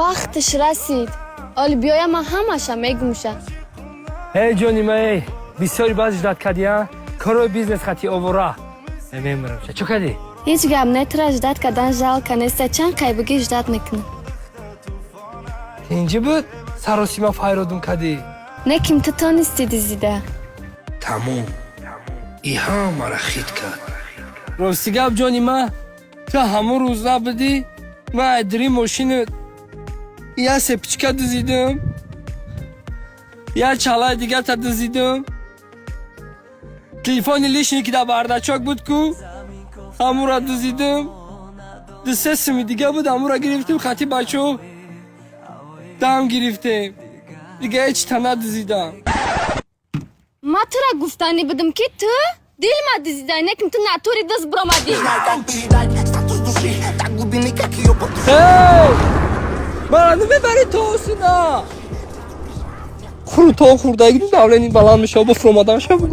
Вақташ расид, оли биёя, ман ҳамаша мегумша. Эй, ҷони ма, эй, бисёри баъз ждать кардӣ, а? Корои бизнес хати овора. Э, мемирам. Чо кардӣ? Ҳеҷ гап не, тура ждать кардан жалко неста, чанд қайбигӣ ждать мекунам. Тинҷи буд, саросима файродум кардӣ. Не, ким ту тонисти дизида. Тамом, и ҳамара хит кард. Рости гап, ҷони ма, ту ҳамон рӯз набудӣ, ман айдири мошини я сепичка дузидум, я чалаи дигарта дузидум, телефони лишний, ки дар бардачок буд ку, ҳамура дузидум, ду-се суми дига буд, ҳамура гирифтем, хати бачо дам гирифтем, дига ҳеч та надузидам. Ман тура гуфтанӣ будам, ки ту дилма дизида, не ким ту натури дузд биромадӣ. Знаю, как передать статус души до глубины, как ее под Эй! Мара намебари то осина. Хуру то хурдагӣ, давление баланд мешава, бо фуромадан шава.